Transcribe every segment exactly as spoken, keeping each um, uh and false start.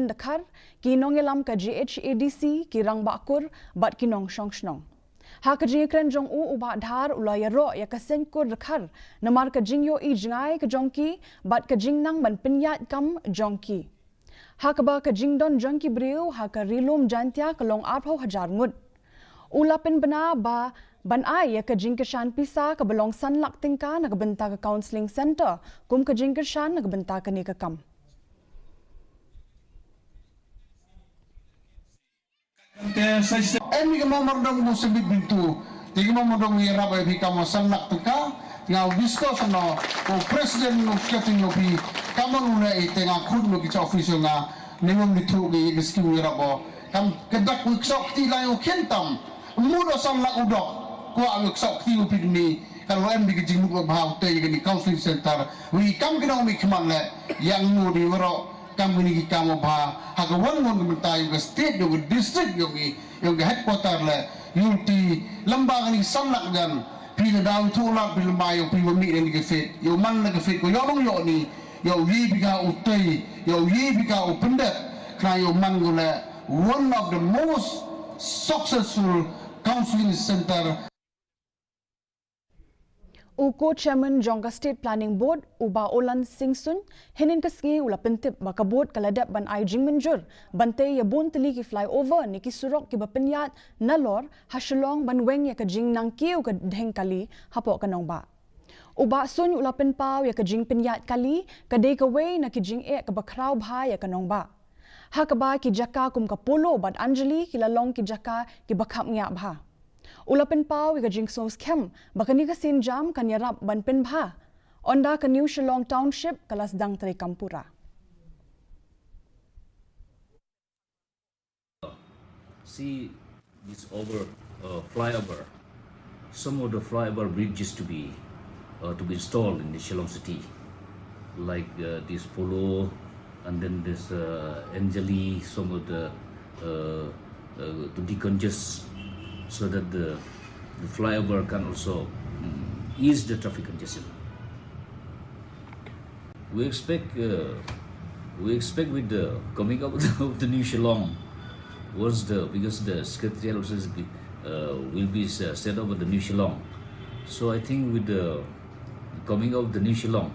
Dkhar, ki nongïalam ka G H A D C, ki rangbah kur bad ki nongshong shnong. Ha ka jingïakren jong u, u Bah Dhar u la ïaroh ïa ka seng kur Dkhar namar ka jingïohi jngai ka jong ki bad ka jingnang ban pynïaid kam jong ki. Ha kaba ka jingdon jong ki briew ha ka Ri Lum Jaintia ka long arphew hajar ngut. U la pynbna ba ban ai ïa ka jingkyrshan pisa kaba long san lak tyngka na ka bynta ka counselling centre kum ka jingkyrshan na ka bynta kane ka kam. Em ïa ka memorandum u submit bynta. Te ka memorandum u ïarap ïa phi kam san lak tyngka. Nga u discuss noh u president u secretary noh phi. Kam u leh ïa te nga khun noh ki cha office nga. Ne ngam ni thu ki ki scheme u ïarap o. Kam ka dak u kso kti lai u khen tam. Mu do san lak u dok. Kwah u kso kti u phi ni. Kan u em di ka jingmut ba bha u te ïa ka ni counselling centre. Wi kam ki nong mi khmat leh. Ïa ngu di waroh. Kam kine ki kam ba bha ha ka wan wan ka bynta ïong ka state, ïong ka district, ïong ki, ïong ka headquarter leh. Ïong ti lamba kane ki san lak jan. Phi la dau thu lak phi lamba ïong phi ba mih kane ka fete. Ïong man na ka fete ko ïong ïong ni. Ïong yi bika u tei, ïong yi bika u pendet. Kna ïong man ko leh one of the most successful counseling center. U co-chairman jong ka State Planning Board, u Bah Olan Singh Suin, hynnin ka sngi u la pyntip ba ka board ka la dep ban ai jingmynjur ban tei ïa bun tylli ki flyover ne ki surok kiba pynïaid nalor ha Shillong ban weng ïa ka jingnang kiew ka dheng kali hapoh ka nongbah. U Bah Suin u la pynpaw ïa ka jingpynïaid kali ka dei kawei na ki jingeh kaba khraw bha ïa ka nongbah. Ha kaba ki jaka kum ka Polo bad Anjali ki la long ki jaka kiba khapngiah bha. U la pynpaw ïa ka jingsngewskhem ba kane ka sienjam kan ïarap ban pynbha. Ynda ka New Shillong Township ka la sdang treikam pura. See this over, uh, flyover. Some of the flyover bridges to be, uh, to be installed in the Shillong city, like, uh, this Polo, and then this, uh, Anjali. Some of the, uh, uh, to decongest so that the, the flyover can also, mm, ease the traffic congestion. We expect, uh, we expect with the coming up of the new Shillong, once the, because the secretariat also is be, uh, will be, uh, set up at the new Shillong. So I think with the coming of the new Shillong,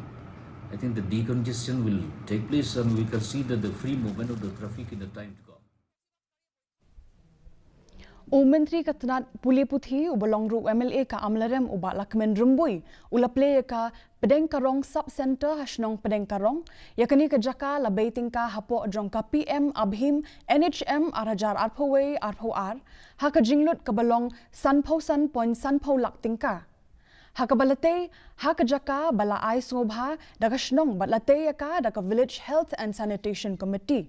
I think the decongestion will take place and we can see that the free movement of the traffic in the time to come. U Myntri ka tnat pule puthi uba long ruh u M L A ka Amlarem u Bah Lahkmen Rymbui u la plie ïa ka Pdeng Karong Sub Centre ha shnong Pdeng Karong. Ïa kane ka jaka la bei tyngka hapoh jong ka P M ABHIM N H M ar hajar arphew wei arphew ar ha ka jinglut kaba long sanphew san point sanphew lak tyngka. Ha kaba la tei ha ka jaka ba la ai sngewbha da ka shnong bad la tei ïa ka da ka Village Health and Sanitation Committee.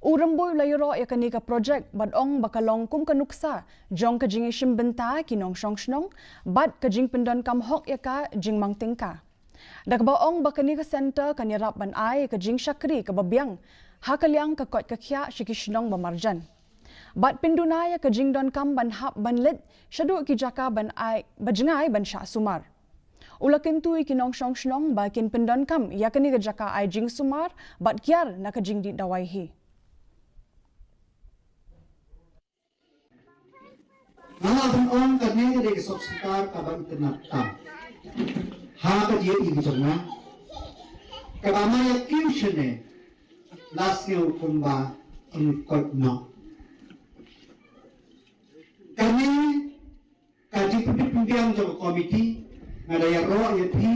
U Rymbui u la ïaroh ïa kane ka projek bad ong ba ka long kum ka nuksa jong ka jingïashim bynta ki nongshong shnong bad ka jingpyndonkam hok ïa ka jingmang tyngka. Da kaba ong ba kane ka centre kan ïarap ban ai ïa ka jingshakri kaba biang ha ka liang ka koit ka khiah sha ki shnong ba marjan. Bad pynduna ïa ka jingdonkam ban hap ban leit shaduh ki jaka ban ai ba jngai ban shah sumar. U la kyntu ïa ki nongshong shnong ba kin pyndonkam ïa kane ka jaka ai jingsumar bad kiar na ka jingdih dawai hi. Nga la pyn ong kane ka dei ka sub centre kaba itynnad tam ha ka jingim jong nga. Kaba ma ïa kiew shane la sngew kumba in koit noh. Kane ka jingpynbiang jong ka komiti, nga da ïaroh ïa phi,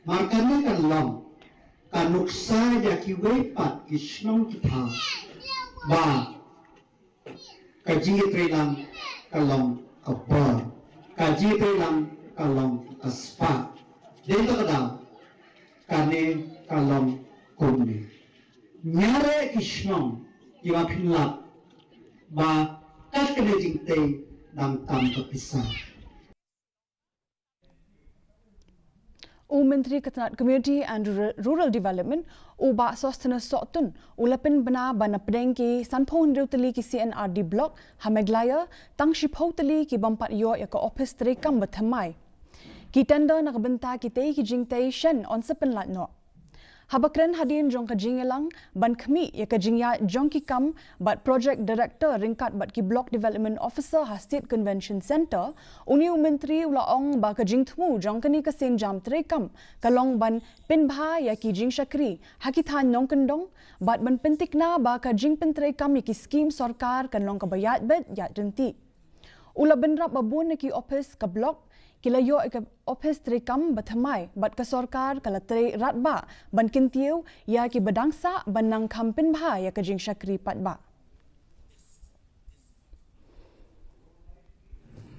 mar kane kan long ka nuksa ïa kiwei pat ki shnong ki thaw ba ka jingïatreilang ka long ka bor, ka jingïatreilang ka long ka spah. Dei to ka daw kane ka long kumne. Ñiare ki shnong kiba pynlap ba kat kane jingtei dang tam ka pisa. U Myntri ka tnat Community and Rural, Rural Development, u Bah Sosthenes Sohtun, u la pynbna ba na pdeng ki sanphew hynriew tylli ki C and R D block ha Meghalaya, tang shiphew tylli ki bym pat ïoh ïa ka ophis treikam ba thymmai. Ki tender na ka bynta kitei ki jingtei shen yn sa pynlait noh. Haba kren hadien jong ka jingïalang ban khmih ïa ka jingïaid jong ki kam bad Project Director ryngkat bad ki Block Development Officer ha State Convention Centre, une u Myntri u la ong ba ka jingthmu jong kane ka sienjam treikam ka long ban pynbha ïa ki jingshakri ha ki thaiñ nongkyndong bad ban pyntikna ba ka jingpyntreikam ïa ki skhim sorkar kan long kaba ïaid beit ïaid ryntih. U la bynrap ba bun na ki ophis ka block ki la ïoh ïa ka ophis treikam ba thymmai bad ka sorkar ka la trei radbah ban kyntiew ïa ki ba dang sah ban nang kham pynbha ïa ka jingshakri paidbah.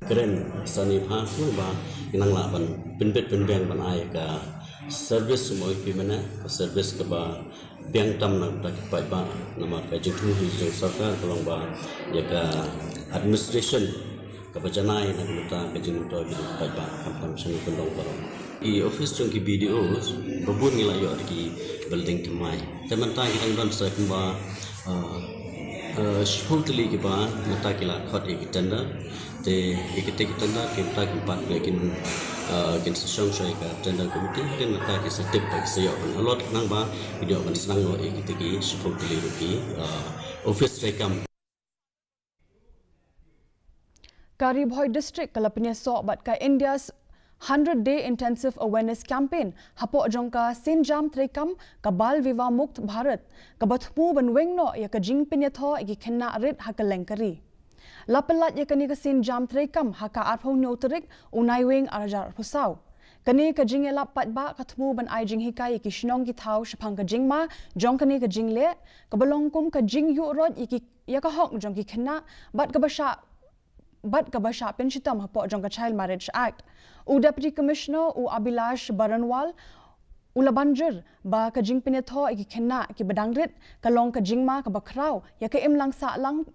Kren sani bha shu ba nang lah ban pynbit pynbiang ban ai ka service mo ki mena service kaba biang tam na ka paidbah namar ka jingthmu hi jong sorkar ka long ba ïa ka administration kaba janai na ka bynta ka jingmyntoi ka jong ka paidbah khamtam sha nongkyndong baroh. I office jong ki B D O ba bun ngi la ïoh da ki building thymmai. Te mynta ki dang don sa kumba shiphew tylli kiba mynta ki la khot ïa ki tender. Te ïa ki te ki tender ki mynta ki pat kin kin sa shong sha ïa ka tender committee. Te mynta ki sa tip ba ki sa ïoh ban allot khnang ba ki ïoh ban sdang noh ïa ki te ki shiphew tylli ruh ki office treikam. Ka Ri Bhoi District ka la pynïasoh bad ka India's Hundred Day Intensive Awareness Campaign hapoh jong ka sienjam treikam ka Bal Vivah Mukt Bharat kaba thmu ban weng noh ïa ka jingpynïathoh ïa ki khynnah rit ha kylleng ka ri. La pyllait ïa kane ka sienjam treikam ha ka arphew hynñiew tarik u Naiwieng arhajar arphew saw. Kane ka jingïalap paidbah ka thmu ban ai jinghikai ïa ki shnong ki thaw shaphang ka jingma jong kane ka jingleh kaba long kum ka jingïuh roit ïa ki ïa ka hok jong ki khynnah bad kaba shah bad kaba shah pynshitom hapoh jong ka Child Marriage Act. U Deputy Commissioner u Abhilash Baranwal u la ban jur ba ka jingpynïathoh ïa ki khynnah kiba dang rit ka long ka jingma kaba khraw ïa ka imlang sahlang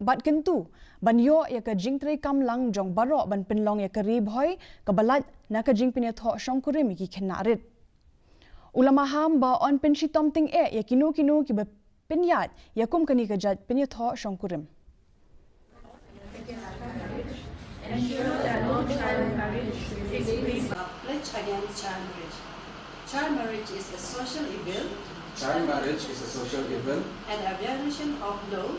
bad kyntu ban ïoh ïa ka jingtreikam lang jong baroh ban pynlong ïa ka Ri Bhoi kaba lait na ka jingpynïathoh shongkurim ïa ki khynnah rit. U la maham ba yn pynshitom tyngeh ïa kino kino kiba pynïaid ïa kum kane ka jait pynïathoh shongkurim. Ensure that no child marriage takes place. Pledge against child marriage. Child marriage is a social evil. Child marriage is a social evil. And a violation of law.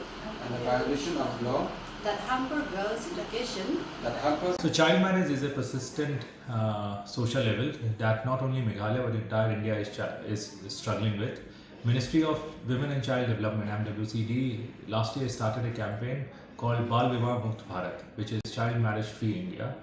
And a violation of law. That hamper girls' education. That hampers. So child marriage is a persistent uh, social evil that not only Meghalaya but entire India is, is struggling with. Ministry of Women and Child Development, M W C D, last year started a campaign called Bal Vivah Mukt Bharat, which is Child Marriage Free India.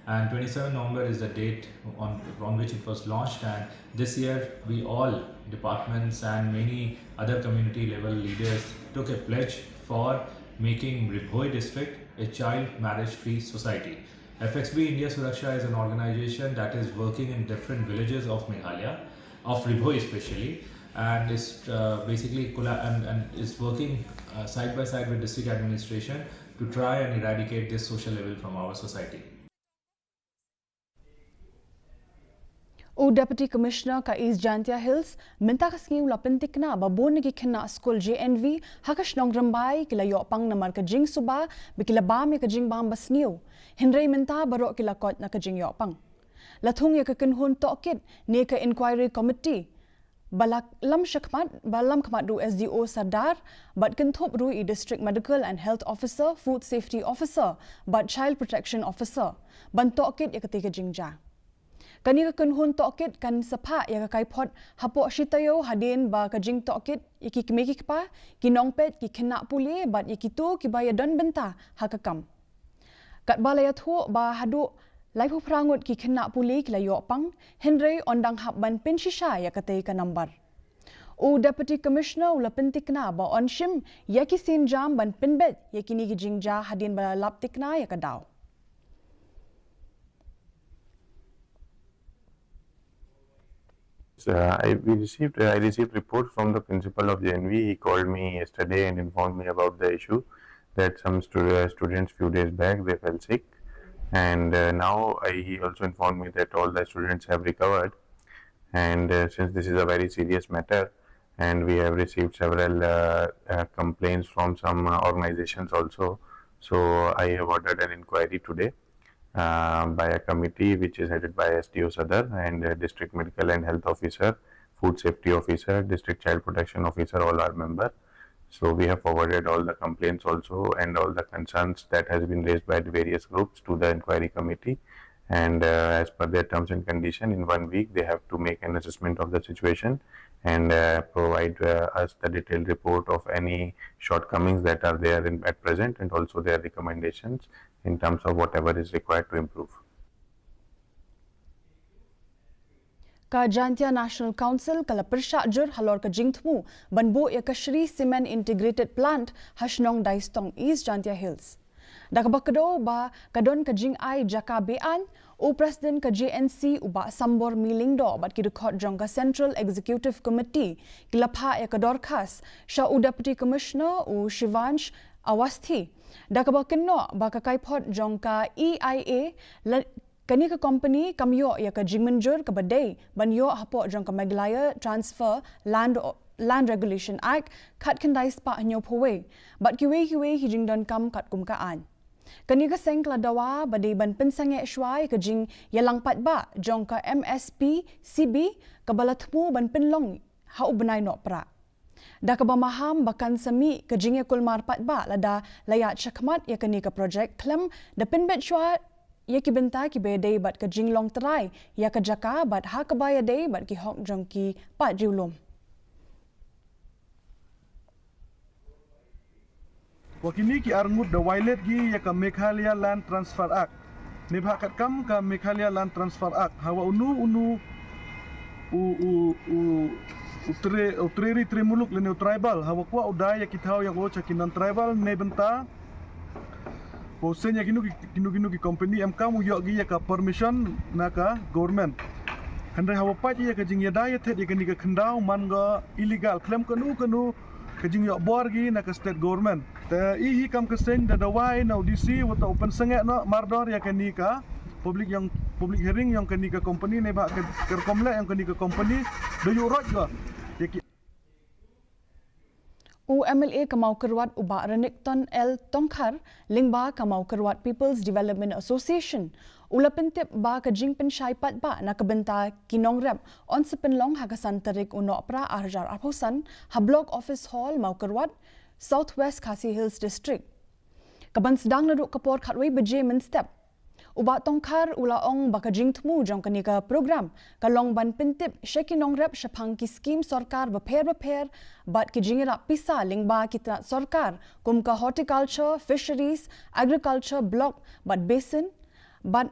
And twenty-seven November is the date on, on which it was launched. And this year, we all departments and many other community level leaders took a pledge for making Ri Bhoi district a child marriage free society. F X B India Suraksha is an organization that is working in different villages of Meghalaya, of Ri Bhoi especially, and is uh, basically and, and is working uh, side by side with district administration to try and eradicate this social evil from our society. U Deputy Commissioner ka East Jaintia Hills mynta ka sngi u la pyntikna ba bun na ki khynnah skul J N V ha ka shnong Rymbai ki la ïoh pang namar ka jingsuba ba ki la bam ïa ka jingbam ba sniew. Hynrei mynta baroh ki la koit na ka jingïoh pang. La thung ïa ka kynhun tohkit ne ka Inquiry Committee ba la lam shakhmat ba lam khmat ruh S D O Sardar bad kynthup ruh i District Medical and Health Officer, Food Safety Officer bad Child Protection Officer ban tohkit ïa katei ka jingjia. Kane ka kynhun tohkit kan sa phah ïa ka kaiphod hapoh shi taïew hadien ba ka jingtohkit ïa ki kmie ki kpa, ki nongpeit, ki khynnah pule bad ïa kito kiba ïadon bynta ha ka kam. Katba la ïathuh ba haduh laiphew phra ngut ki khynnah pule ki la ïoh pang, hynrei yn dang hap ban pynshisha ïa katei ka nambar. U Deputy Commissioner u la pyntikna ba yn shim ïa ki sienjam ban pynbeit ïa kine ki jingjia hadien ba la lap tikna ïa ka daw. Uh, I, we received, uh, I received report from the principal of J N V. He called me yesterday and informed me about the issue that some stu- uh, students few days back they fell sick, and uh, now I, he also informed me that all the students have recovered. And uh, since this is a very serious matter, and we have received several uh, uh, complaints from some uh, organizations also, so I have ordered an inquiry today uh, by a committee which is headed by S D O Sadar and uh, District Medical and Health Officer, food safety officer, district child protection officer, all are member. So we have forwarded all the complaints also and all the concerns that has been raised by the various groups to the inquiry committee. And uh, as per their terms and condition, in one week they have to make an assessment of the situation and uh, provide uh, us the detailed report of any shortcomings that are there in, at present, and also their recommendations in terms of whatever is required to improve. Ka Jaintia National Council ka la pyrshah jur halor ka jingthmu ban buh ïa ka Shree Cement Integrated Plant ha shnong Daistong, East Jaintia Hills. Da kaba kdew ba ka don ka jingai jaka be-aiñ, u President ka J N C u Bah Sambor Myllyngdoh bad ki dkhot jong ka Central Executive Committee ki la phah ïa ka dorkhas sha u Deputy Commissioner u Shivansh Awasthi. Da kaba kynnoh ba ka kaiphod jong ka E I A la Kane ka company kam ïoh ïa ka jingmynjur kaba dei ban ïoh hapoh jong ka Meghalaya Transfer Land, Land Regulation Act khatkhyndai spah hynñiewphew wei bad kiwei kiwei ki jingdonkam katkum ka aiñ. Kane ka seng ka la dawa ba dei ban pynsangeh shuwa ïa ka jingïalang paidbah jong ka M S P C B kaba la thmu ban pynlong ha u bnai Nohprah. Da kaba maham ba kan sa mih ka jingïakulmar paidbah lada la ïaid shakhmat ïa kane ka projek khlem da pynbeit shuwa ïa ki bynta kiba ïadei bad ka jinglong trai ïa ka jaka bad ha kaba ïadei bad ki hok jong ki paid riewlum. Wa kine ki arngut da violate ki ïa ka Meghalaya Land Transfer Act. Neibhah katkam ka Meghalaya Land Transfer Act, hawa unu unu u u u u tre u tre ri tre muluk lane u tribal, hawa kwah u dai ïa ki thaw ïa u cha ki non tribal ne bynta. Wa u seng ïa kinu ki kinu kinu ki company em kam u ïoh ki ïa ka permission na ka government. Hynrei hawa pait ïa ka jingïada ïa thet ïa kane ka khyndaw man ka illegal khlem kanu kanu ka jingïoh bor ki na ka state government. Te i hi kam ka seng da dawai na u D C wa ta u pynsangeh noh mardor ïa kane ka public ïong public hearing ïong kane ka company neibhah ka rukom leh ïong kane ka company da ïuh rot ka ïa ki. U M L A ka Mawkyrwat u Bah Renikton L Tongkhar lyngba ka Mawkyrwat People's Development Association u la pyntip ba ka jingpynshai paidbah na ka bynta ki nongrep yn sa pynlong ha ka san tarik u Nohprah arhajar arphewsan ha Block Office Hall Mawkyrwat, South West Khasi Hills District. Ka ban sdang naduh ka por khatwei baje mynstep. U Bah Tongkhar u la ong ba ka jingthmu jong kane ka program ka long ban pyntip sha ki nongrep shaphang ki skim sorkar bapher bapher bad ki jingïarap pisa lyngba ki tnat sorkar kum ka horticulture, fisheries, agriculture, block bad basin bad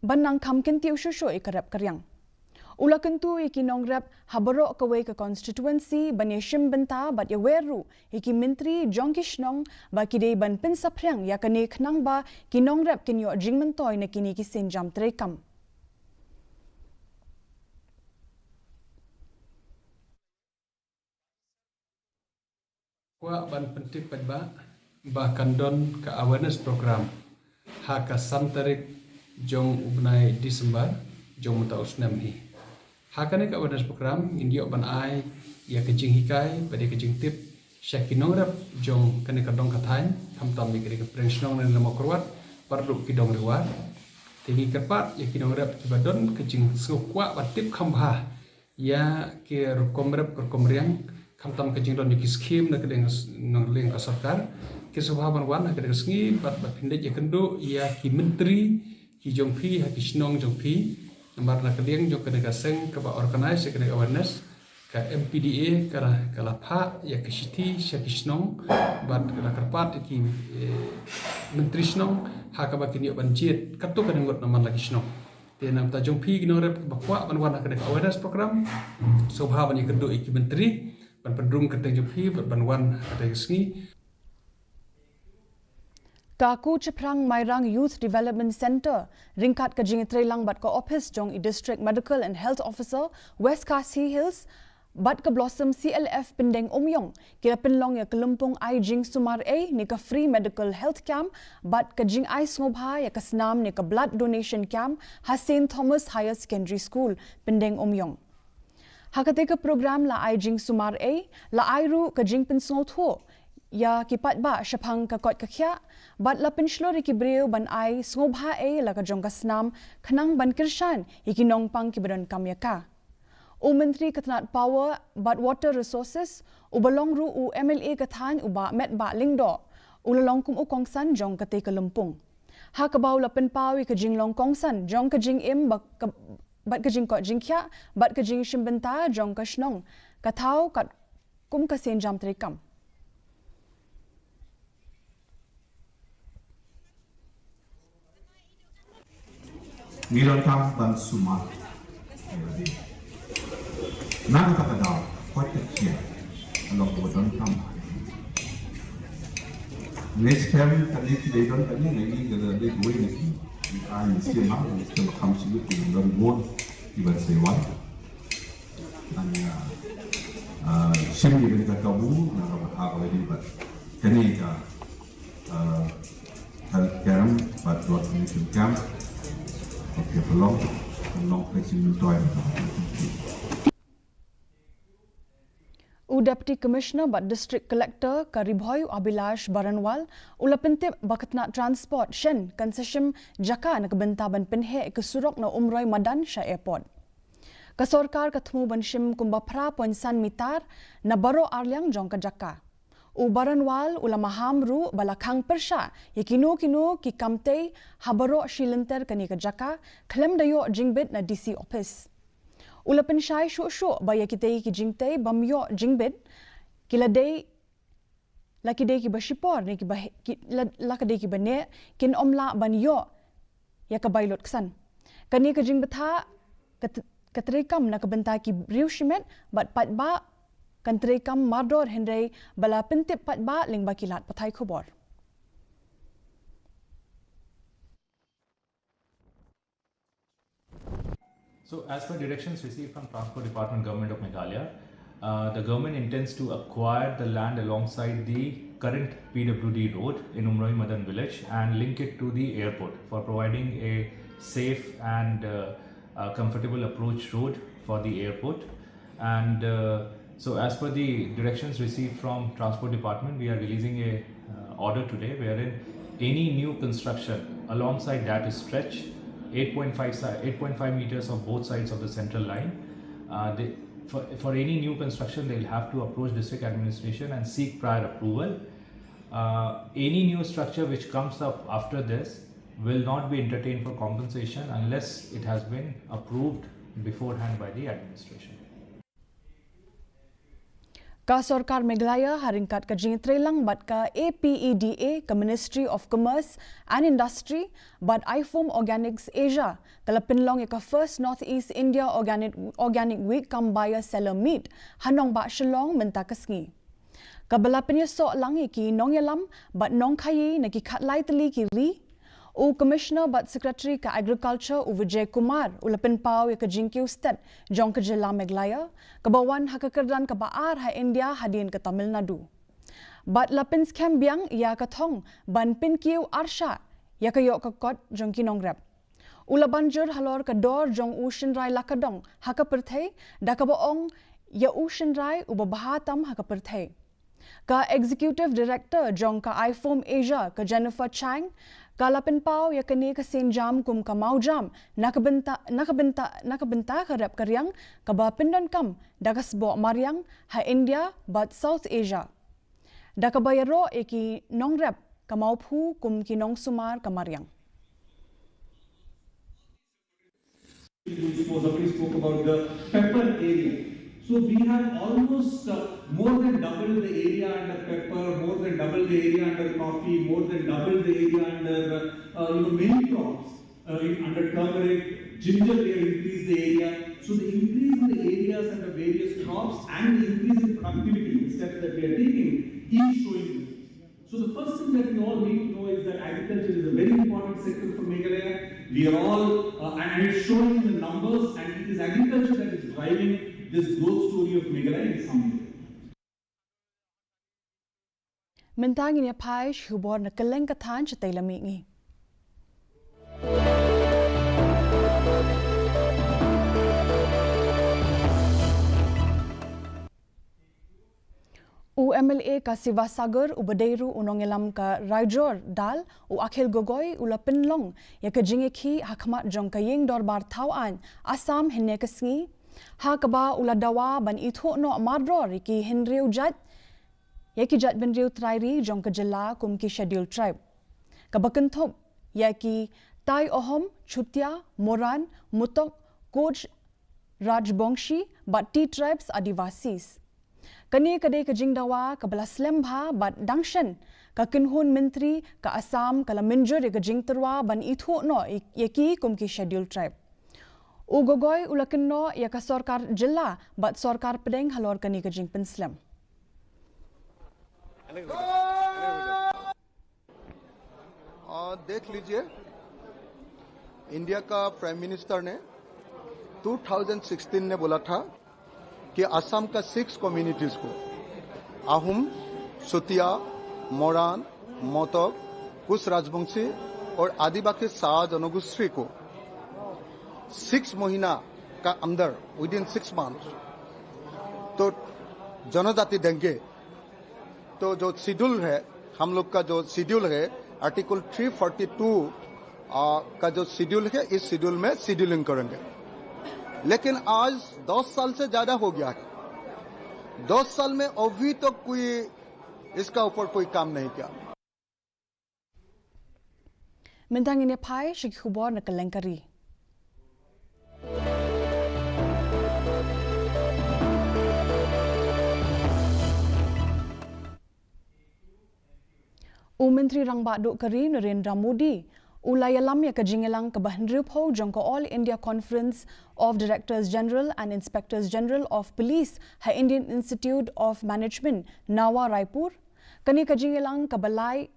ban nang kham kyntiew shuh shuh ïa ka rep ka riang. U la kyntu ïa ki nongrep ha baroh kawei ka constituency ban ïashim bynta bad ïawer ruh ïa ki myntri jong ki shnong ba ki dei ban pynsaphriang ïa kane khnang ba ki nongrep kin ïoh jingmyntoi na kine ki sienjam treikam. Kwah ban pyntip paidbah ba kan don ka awareness program ha ka san tarik jong u bnai December jong mynta u snem hi. Ha kane ka awareness program ngin ïoh ban ai ïa ka jinghikai bad ïa ka jingtip sha ki nongrep jong kane ka dong ka thaiñ, khamtam ïa kane ka pdeng shnong ne Mawkyrwat bad ruh ki dong riwar. Te ngi kyrpad ïa ki nongrep kiba don ka jingsngewkwah ban tip kham bha ïa ki rukom rep rukom riang, khamtam ka jingdon ïa ki skim na ka liang, na ka liang ka sorkar, ki sngewbha ban wan ha kane ka sngi bad ban pyndait ïakynduh ïa ki myntri ki jong phi ha ki shnong jong phi. Namar na ka liang jong kane ka seng kaba organize ïa kane ka awareness, ka M P D A ka la, ka la phah ïa ka shithi sha ki shnong bad ka la kyrpad ïa ki, eh, myntri shnong ha kaba kin ïoh ban jied katto katne ngut na man la ki shnong. Te na ka bynta jong phi ki nongrep ba kwah ban wan ha kane ka awareness program, sngewbha ban ïakynduh ïa ki myntri ban pynrung kyrteng jong phi bad ban wan ha kane ka sngi. Ka Ku Chaphrang Mairang Youth Development Centre ryngkat ka jingïatreilang bad ka ophis jong i District Medical and Health Officer West Khasi Hills bad ka Blossom C L F Pyndengumiong ki la pynlong ïa ka lympung ai jingsumar ei ne ka free medical health camp bad ka jingai sngewbha ïa ka snam ne ka blood donation camp ha Saint Thomas Higher Secondary School, Pyndengumiong. Ha katei ka program la ai jingsumar ei, la ai ruh ka jingpynsngewthuh ïa ki paidbah shaphang ka koit ka khiah bad la pynshlur ïa ki briew ban ai sngewbha ei la ka jong ka snam khnang ban kyrshan ïa ki nongpang kiba donkam ïa ka. U Myntri ka tnat Power bad Water Resources, uba long ruh u M L A ka thaiñ u Bah Metbah Lyngdoh, u la long kum u kongsan jong katei ka lympung. Ha kaba u la pynpaw ïa ka jinglong kongsan jong ka jingim ba ka, bad ka jingkoit jingkhiah bad ka jingshim bynta jong ka shnong, ka thaw kat kum ka sienjam treikam. Ngi donkam ban sumar. Na kata ka daw, koit ka khiah, ka long kaba donkam. Next time, kane ki dei don kane, ngi ngi ka dei kawei na ki. Ngi ai ngi siem ha, ngi siem kham siem ki don bun, ki ban sei wan. Nang, ah, ah, shim ïa kane ka kabu, nang ka bynta kaba dei bad kane ka, ah, health camp bad vaccination camp. Okay, ka long, ka long ka jingmyntoi. U Deputy Commissioner bad District Collector ka Ri Bhoi u Abhilash Baranwal, u la pyntip ba ka tnat Transport shen kan sa shim jaka na ka bynta ban pynheh ïa ka surok na Umroi Madan sha Airport. Ka sorkar ka thmu ban shim kumba phra point san mitar na baroh arliang jong ka jaka. U Baranwal u la maham ruh ba la khang pyrshah ïa kino kino ki kam tei ha baroh shi lynter kane ka jaka, khlem da ïoh jingbit na D C office. U la pynshai shuh shuh ba ïa kitei ki jingtei bym ïoh jingbit, ki la dei, la ki dei kiba shipor ne kiba he-, ki, la, la ki dei kiba neh, kin ym lah ban ïoh ïa ka bai lut ksan. Kane ka jingbthah ka t-, ka treikam na ka bynta ki briew shimet bad paidbah kan treikam mardor, hynrei ba la pyntip paidbah lyngba ki lad pathai khubor. So, as per directions received from Transport Department, Government of Meghalaya, uh, the government intends to acquire the land alongside the current P W D road in Umroi Madan village and link it to the airport for providing a safe and, uh, uh, comfortable approach road for the airport. And, uh, so as per the directions received from Transport Department, we are releasing a, uh, order today wherein any new construction alongside that stretch, eight point five si-, eight point five meters of both sides of the central line, uh, they, for, for any new construction, they'll have to approach district administration and seek prior approval. Uh, any new structure which comes up after this will not be entertained for compensation unless it has been approved beforehand by the administration. Ka Sorkar Meghalaya ha ryngkat ka jingïatreilang bad ka A P E D A, ka Ministry of Commerce and Industry bad iFoam Organics Asia, ka la pynlong ïa ka First Northeast India Organic, Organic Week cum Buyer Seller Meet ha nongbah Shillong mynta ka sngi. Kaba la pynïasoh lang ïa ki nongïalam bad nongkhaïi na ki khatlai tylli ki ri. U Commissioner bad Secretary ka Agriculture u Vijay Kumar u la pynpaw ïa ka jingkiew stet jong ka jylla Meghalaya, kaba wan ha ka kyrdan kaba ar ha India hadien ka Tamil Nadu. Bad la pynskhem biang ïa ka thong ban pynkiew arshah ïa ka ïoh ka kot jong ki nongrep. U la ban jur halor ka dor jong u shynrai lakadong ha ka pyrthei, da kaba ong ïa u shynrai uba bha tam ha ka pyrthei. Ka Executive Director jong ka iFoam Asia, ka Jennifer Chang, ka la pynpaw ïa kane ka sienjam kum ka mawjam na ka bynta, na ka bynta, na ka bynta ka rep ka riang kaba pyndonkam da ka sboh mariang ha India bad South Asia, da kaba ïaroh ïa ki nongrep ka mawphu kum ki nongsumar ka mariang. Somebody spoke about the pepper area. So we have almost, uh, more than double the area under pepper, more than double the area under coffee, more than double the area under, uh, you know, many crops. Uh, in, under turmeric, ginger, we have increased the area. So the increase in the areas under various crops and the increase in productivity, the steps that we are taking, is showing this. So the first thing that we all need to know is that agriculture is a very important sector for Meghalaya. We are all, uh, and, and it's showing in the numbers, and it is agriculture that is driving this growth story of Meghalaya in some way. Mynta ngin ïa phai sha khubor na kylleng ka thaiñ shatei la mih ngi. U M L A ka Sivasagar, uba dei ruh u nongïalam ka Raijor Dal, u Akhil Gogoi, u la pynlong ïa ka jingïakhih ha khmat jong ka Ïing Dorbar Thaw Aiñ Assam hynne ka sngi. Ha kaba u la dawa ban ithuh noh mardor ïa ki hynriew jait, ïa ki jait bynriew trai ri jong ka jylla kum ki Scheduled Tribe. Kaba kynthup ïa ki Tai Ohom, Chutia, Moran, Mutok, Koch, Rajbongshi, bad Tea Tribes Adivasis. Kane ka dei ka jingdawa kaba la slem bha bad dang shen ka kynhun myntri ka Assam ka la mynjur ïa ka jingtyrwa ban ithuh noh ïa ki kum ki Scheduled Tribe. U Gogoi u la kynnoh ïa ka sorkar jylla bad sorkar pdeng halor kane ka jingpynslem. आ, देख लीजिए, इंडिया का प्राइम मिनिस्टर ने टू थाउजेंड सिक्सटीन में बोला था कि असम का सिक्स कम्युनिटीज को, आहूम, सुतिया, मोरान, मोतक, कुश राजवंशी और आदिवासी शाह जनगोष्ठी को सिक्स महीना का अंदर, विद इन सिक्स मंथ, तो जनजाति देंगे। तो जो शेड्यूल है, हम लोग का जो शेड्यूल है, आर्टिकल थ्री फोर्टी टू का जो शेड्यूल है, इस शेड्यूल में शेड्यूलिंग करेंगे। लेकिन आज दस साल से ज्यादा हो गया है। दस साल में अभी तक कोई इसका ऊपर कोई काम नहीं किया। Mynta ngin ïa phai sha ki khubor na kylleng ka ri. U Myntri Rangbah Duh ka ri Narendra Modi u la ïalam ïa ka jingïalang kaba hynriewphew jong ka All India Conference of Directors General and Inspectors General of Police ha Indian Institute of Management, Nawa, Raipur. Kane ka jingïalang kaba lai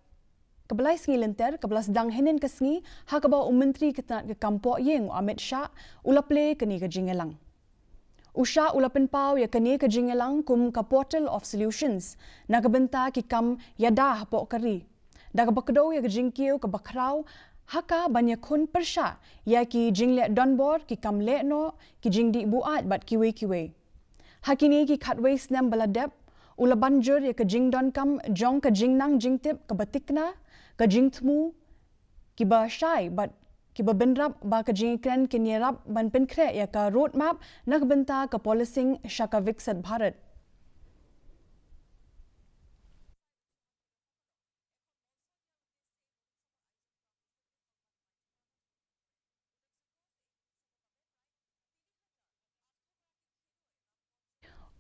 kaba lai sngi lynter kaba la sdang hynnin ka sngi ha kaba u Myntri ka tnat ka kam poh ïing u Amit Shah u la plie kane ka jingïalang. U Shah u la pynpaw ïa kane ka jingïalang kum ka portal of solutions na ka bynta ki kam ïada hapoh ka ri, da kaba kdew ïa ka jingkiew kaba khraw ha ka ban ïakhun pyrshah ïa ki jingleh donbor, ki kam leh noh, ki jingdih buaid bad kiwei kiwei. Ha kine ki khatwei snem ba la dep, u la ban jur ïa ka jingdonkam jong ka jingnang jingtip kaba tikna, ka jingthmu kiba shai bad kiba bynrap ba ka jingkren kin ïarap ban pynkhreh ïa ka roadmap na ka bynta ka policing sha ka Viksit Bharat.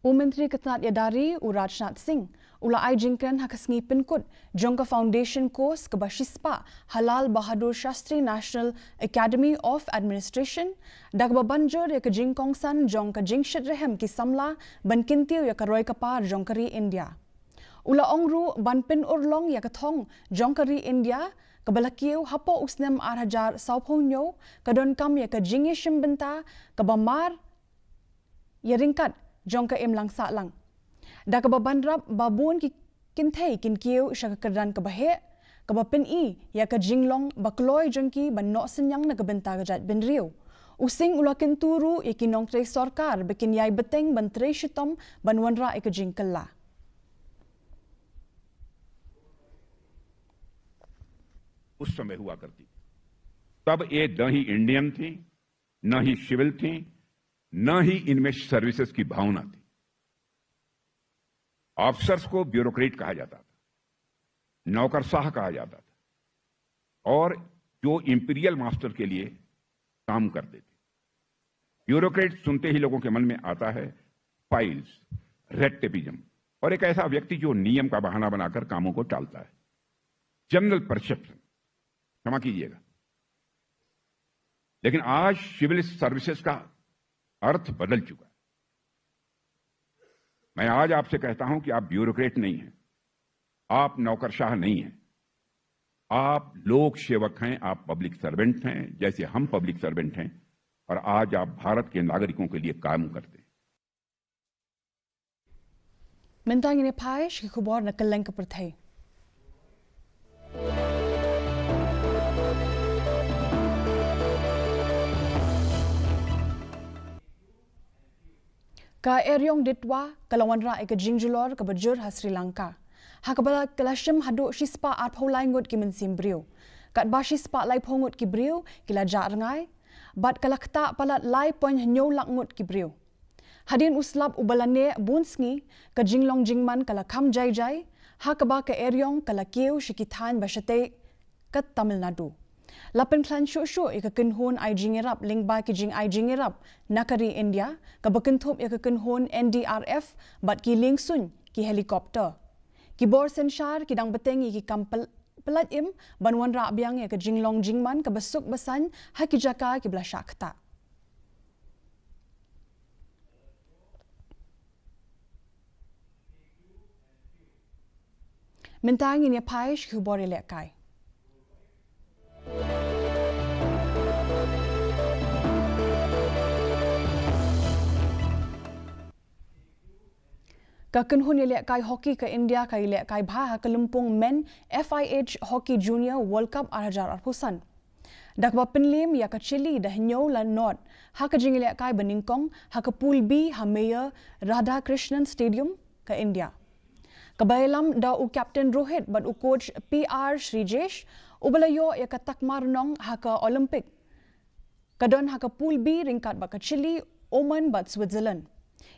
U Myntri ka tnat ïada ri u Rajnath Singh u la ai jingkren ha ka sngi pynkut jong ka foundation course kaba shispah ha Lal Bahadur Shastri National Academy of Administration, da kaba ban jur ïa ka jingkongsan jong ka jingshitrhem ki samla ban kyntiew ïa ka roi ka par jong ka ri India. U la ong ruh ban pynurlong ïa ka thong jong ka ri India kaba la kiew hapoh u snem ar hajar sawphew hynñiew ka donkam ïa ka jingïashim bynta kaba mar ïa ryngkat jong ka imlang sahlang, da kaba ban rap ba bun ki kynthei kin kiew sha ka kyrdan kaba heh, kaba pyni ïa ka jinglong ba kloi jong ki ban noh synñiang na ka bynta ka jaitbynriew. U Singh u la kyntu ruh ïa ki nongtrei sorkar ba kin ïai bteng ban trei shitom ban wanrah ïa ka jingkylla. उस समय हुआ करती थी। तब ये न ही इंडियन थी, न ही सिविल थी, न ही इनमें सर्विसेज की भावना थी। ऑफिसर्स को ब्यूरोक्रेट कहा जाता था, नौकरशाह कहा जाता था, और जो इंपीरियल मास्टर के लिए काम करते थे। ब्यूरोक्रेट सुनते ही लोगों के मन में आता है फाइल्स, रेड टेपिज्म, और एक ऐसा व्यक्ति जो नियम का बहाना बनाकर कामों को टालता है। जनरल परसेप्शन, क्षमा कीजिएगा, लेकिन आज सिविल सर्विसेज का अर्थ बदल चुका है। मैं आज आपसे कहता हूं कि आप ब्यूरोक्रेट नहीं हैं, आप नौकरशाह नहीं हैं, आप लोक सेवक हैं, आप पब्लिक सर्वेंट हैं, जैसे हम पब्लिक सर्वेंट हैं, और आज आप भारत के नागरिकों के लिए काम करते हैं। Mynta ngin ïa phai sha ki khubor na kylleng ka pyrthei. Ka eriong ditwa ka la wanrah ïa ka jingjulor kaba jur ha Sri Lanka, ha kaba ka la shim haduh shispah arphew lai ngut ki mynsiem briew. Katba shispah laiphew ngut ki briew ki la jah rngai bad ka la ktah palat lai point hynñiew lak ngut ki briew. Hadien u slap uba la neh bun sngi, ka jinglong jingman ka la kham jai jai, ha kaba ka eriong ka la kiew sha ki thaiñ ba shatei ka Tamil Nadu. La pynkhlaiñ shuh shuh ïa ka kynhun ai jingïarap lyngba ki jingai jingïarap na ka ri India, kaba kynthup ïa ka kynhun N D R F bad ki liengsuiñ ki helicopter. Ki bor synshar ki dang bteng ïa ki kam pyl-, pyllait im ban wanrah biang ïa ka jinglong jingman kaba suk ba saiñ ha ki jaka kiba la shah ktah. Mynta ngin ïa phai sha ki khubor ïalehkai. Ka kynhun ïalehkai hockey ka India ka ïalehkai bha ha ka lympung Men F I H Hockey Junior World Cup ar hajar arphew san. Da kaba pynliem ïa ka Chile da hynñiew la nod ha ka jingïalehkai ba nyngkong ha ka Pool B ha Mayor Radhakrishnan Stadium ka India. Kaba ïalam da u Captain Rohit bad u coach P R Srijesh, uba la ïoh ïa ka takma rnong ha ka Olympic. Ka don ha ka Pool B ryngkat bad ka Chile, Oman bad Switzerland.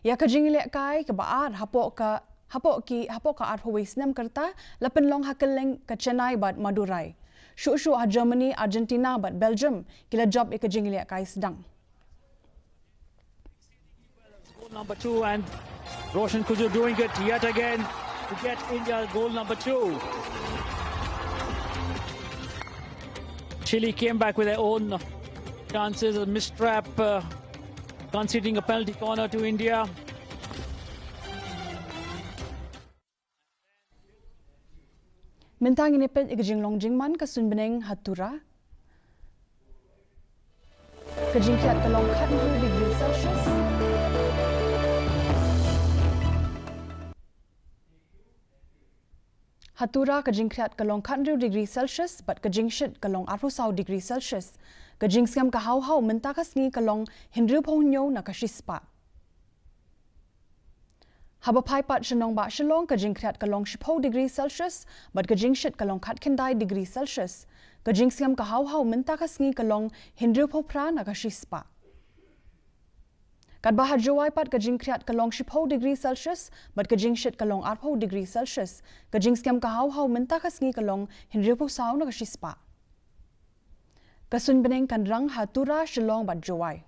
Ïa ka jingïalehkai kaba ar hapoh ka, hapoh ki, hapoh ka arphew wei snem ka rta la pynlong ha kylleng ka Chennai bad Madurai. Shuh shuh ha Germany, Argentina bad Belgium ki la jop ïa ka jingïalehkai sdang. Goal number two, and Roshan Kujor doing it yet again to get India goal number two. Chile came back with their own chances, a mistrap, uh, conceding a penalty corner to India. Mynta ngin ïa peit ïa ka jinglong jingman ka suiñ bneng ha Tura. Ka jingkhriat ka long khathynriew degree Celsius. Ha Tura ka jingkhriat ka long khathynriew degree Celsius bad ka jingshit ka long arphew saw degree Celsius. Ka jingsngem ka haw haw mynta ka sngi ka long hynriewphew hynñiew na ka shispah. Haba phai pat sha nongbah Shillong ka jingkhriat ka long shiphew degree Celsius bad ka jingshit ka long khatkhyndai degree Celsius. Ka jingsngem ka haw haw mynta ka sngi ka long hynriewphew phra na ka shispah. Katba ha Jowai pat ka jingkhriat ka long shiphew degree Celsius bad ka jingshit ka long arphew degree Celsius. Ka jingsngem ka haw haw mynta ka sngi ka long hynriewphew saw na ka shispah. Ka suiñ bneng kan rang ha Tura, Shillong bad Jowai.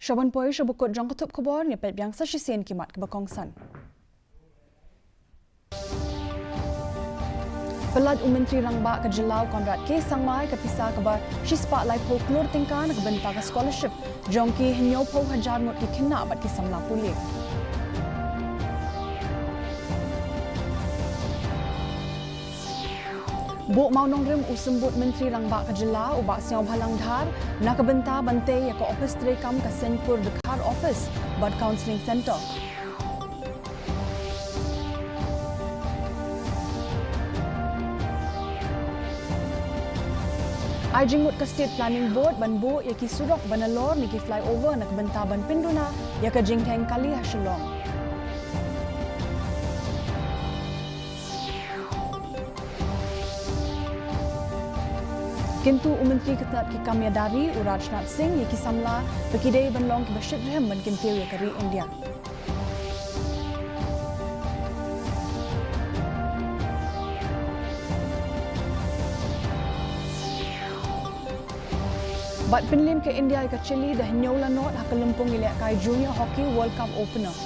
Sha ban poi sha ba kut jong ka tup khubor, ngin ïa peit biang sa shisien ki mat kiba kongsan. Pyllait u Myntri Rangbah ka jylla u Conrad K Sangma ïa ka pisa kaba shispah laiphew klur tyngka na ka bynta ka scholarship jong ki hynñiewphew hajar ngut ki khynnah bad ki samla pule. Buh mawnongrim u Symbud Myntri Rangbah ka jylla u Bah Sniawbhalang Dhar na ka bynta ban tei ïa ka ophis treikam ka Seiñpur Dkhar Office bad Counselling Centre. Ai jingmut ka State Planning Board ban buh ïa ki surok ba nalor ne ki flyover na ka bynta ban pynduna ïa ka jingdheng kali ha Shillong. Kyntu u Myntri ka tnat ki kam ïada ri u Rajnath Singh ïa ki samla ba ki dei ban long kiba shitrhem ban kyntiew ïa ka ri India. Bad pynliem ka India ïa ka Chile da hynñiew la nod ha ka lympung ïalehkai Junior Hockey World Cup Opener.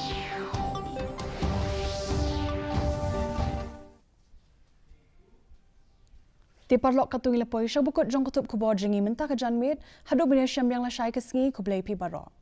Te paralok, katto ngi la poi sha ba kut jong ka tup khubor jong ngi mynta ka janmiet. Haduh ban ïashem biang lashai ka sngi, khublei phi baroh.